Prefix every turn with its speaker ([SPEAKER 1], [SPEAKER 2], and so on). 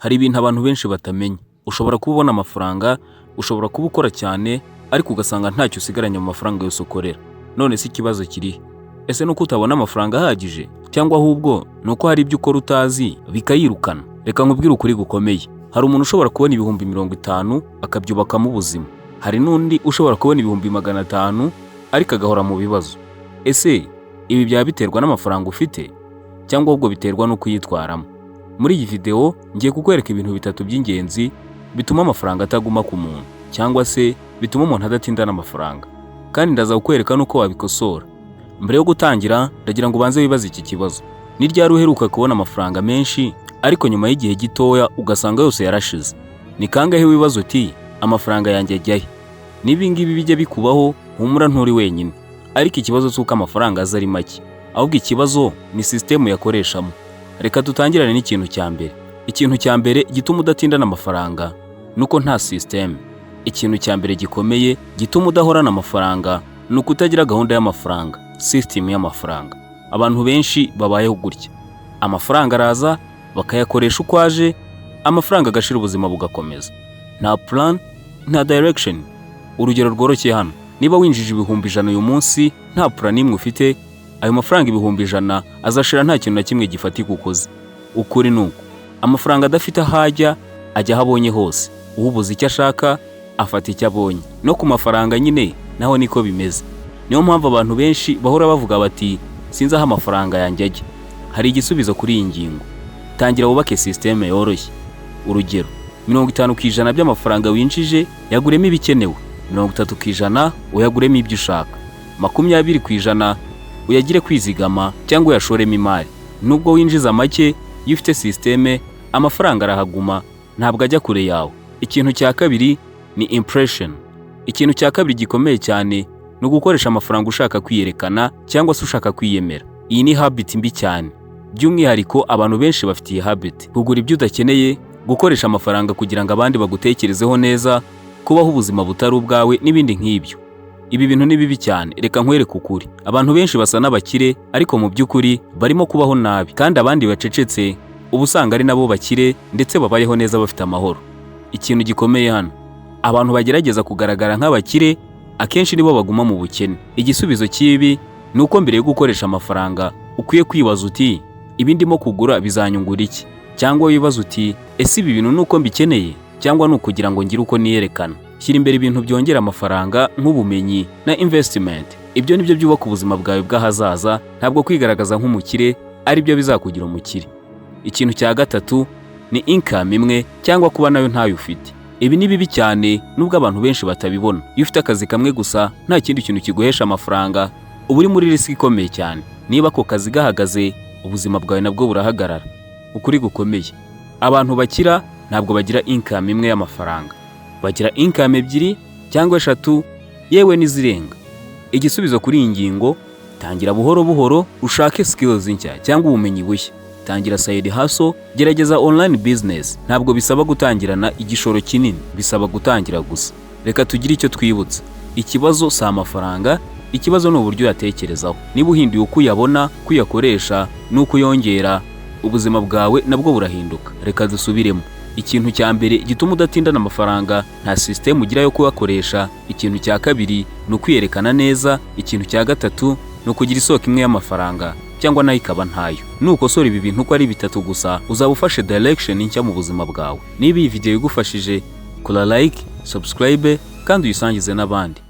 [SPEAKER 1] Hari ibintu abantu benshi batamenya. Ushobora kuba ubona amafaranga, ushobora kuba ukora cyane, ariko ugasanga ntacyo usigaranye mu mafaranga yose ukorera. None se ikibazo kirihe? Ese nuko utabona amafaranga ahagije, cyangwa ahubwo ni uko hari ibyo ukora utazi bikayirukana? Reka nkubwire ukuri gukomeye. Hari umuntu ushobora kubona 50,000 akabyubakamo ubuzima. Hari n'undi ushobora kubona 500,000 ariko agahora mu bibazo. Ese ibi byaba biterwa n'amafaranga ufite, cyangwa ahubwo biterwa n'uko uyitwaramo? Muri iyi video ngiye kukwereka ibintu bitatu by'ingenzi bituma amafaranga ataguma ku muntu, cyangwa se bituma umuntu adatindana amafaranga, kandi ndaza kukwereka n'uko wabikosora. Mbere yo gutangira, ndagira ngo ubanze wibaze iki kibazo: Ni ryari uheruka kubona amafaranga menshi, ariko nyuma y'igihe gitoya ugasanga yose yarashize? Ni kangahe wibaza uti: "Amafaranga yanjye ajyahe?" Niba ibi ngibi bijya bikubaho, humura, nturi wenyine. Ariko ikibazo si uko amafaranga aza ari make, ahubwo ikibazo ni sisitemu yakoreshamo. Reka dutangirane n'ikintu cya mbere. Ikintu cya mbere gituma udatindana amafaranga ni uko nta sisiteme. Ikintu cya mbere gikomeye gituma udahorana amafaranga ni ukutagira gahunda y'amafaranga, sisitemu y'amafaranga. Abantu benshi babayeho gutya: amafaranga araza, bakayakoresha uko aje, amafaranga agashira, ubuzima bugakomeza. Nta plan, nta direction. Urugero rworoshye hano: niba winjije 100,000 uyu munsi, nta plan n'imwe ufite, ayo mafaranga 100,000 azashira nta kintu na kimwe gifatika ukoze. Ukuri ni uko amafaranga adafite aho ajya, ajya aho abonye hose. Ubuze icyo ashaka afata icyo abonye. No ku mafaranga nyine naho niko bimeze. Niyo mpamvu abantu benshi bahora bavuga bati: "Sinzi aho amafaranga yanjye ajya." Hari igisubizo kuri iyi ngingo: tangira wubake sisiteme yoroshye. Urugero, 50% by'amafaranga winjije yaguremo ibikenewe, 30% uyaguremo ibyo ushaka, 20% uyagire kwizigama cyangwa uyashoremo imari. Nubwo winjiza make, iyo ufite sisiteme amafaranga arahaguma, ntabwo ajya kure yawe. Ikintu cya kabiri ni impression. Ikintu cya kabiri gikomeye cyane ni ugukoresha amafaranga ushaka kwiyerekana cyangwa se ushaka kwiyemera. Iyi ni habit mbi cyane. By'umwihariko abantu benshi bafitiye habit: kugura ibyo udakeneye, gukoresha amafaranga kugira ngo abandi bagutekerezeho neza, kubaho ubuzima butari ubwawe n'ibindi nk'ibyo. Ibi bintu ni bibi cyane. Reka nkwereke ukuri: abantu benshi basa n'abakire, ariko mu by'ukuri barimo kubaho nabi, kandi abandi bacecetse uba usanga ari nabo bakire, ndetse babayeho neza, bafite amahoro. Ikintu gikomeye hano: abantu bagerageza kugaragara nk'abakire akenshi nibo baguma mu bukene. Igisubizo cy'ibi ni uko mbere yo gukoresha amafaranga ukwiye kwibaza uti: "Ibi ndimo kugura bizanyungura iki?" Cyangwa wibaza uti: "Ese ibi bintu ni uko mbikeneye, cyangwa ni ukugira ngo ngire uko niyerekana?" Shyira imbere ibintu byongera amafaranga nk'ubumenyi na investment. Ibyo ni byo byubaka ubuzima bwawe bw'ahazaza, ntabwo kwigaragaza nk'umukire ari byo bizakugira umukire. Ikintu cya gatatu ni income imwe cyangwa kuba nayo ntayo ufite. Ibi ni bibi cyane nubwo abantu benshi batabibona. Iyo ufite akazi kamwe gusa, nta kindi kintu kiguhesha amafaranga, uba uri muri risk ikomeye cyane. Niba ako kazi gahagaze, ubuzima bwawe nabwo burahagarara. Ukuri gukomeye: abantu bakira ntabwo bagira income imwe y'amafaranga, bagira income ebyiri cyangwa eshatu, yewe n'izirenga. Igisubizo kuri iyi ngingo: tangira buhoro buhoro, ushake skills nshya cyangwa ubumenyi bushya. Tangira side hustle, gerageza online business. Ntabwo bisaba gutangirana igishoro kinini, bisaba gutangira gusa. Reka tugire icyo twibutsa: ikibazo si amafaranga, ikibazo ni uburyo uyatekerezaho. Niba uhinduye uko uyabona, uko uyakoresha n'uko uyongera, ubuzima bwawe nabwo burahinduka. Reka dusubiremo: ikintu cya mbere gituma udatindana amafaranga, nta sisitemu ugira yo kuyakoresha. Ikintu cya kabiri ni ukwiyerekana neza. Ikintu cya gatatu ni ukugira isoko imwe y'amafaranga cyangwa nayo ikaba ntayo. Nukosora ibi bintu uko ari bitatu gusa, uzaba ufashe direction nshya mu buzima bwawe. Niba iyi video igufashije, kora like, subscribe kandi uyisangize n'abandi.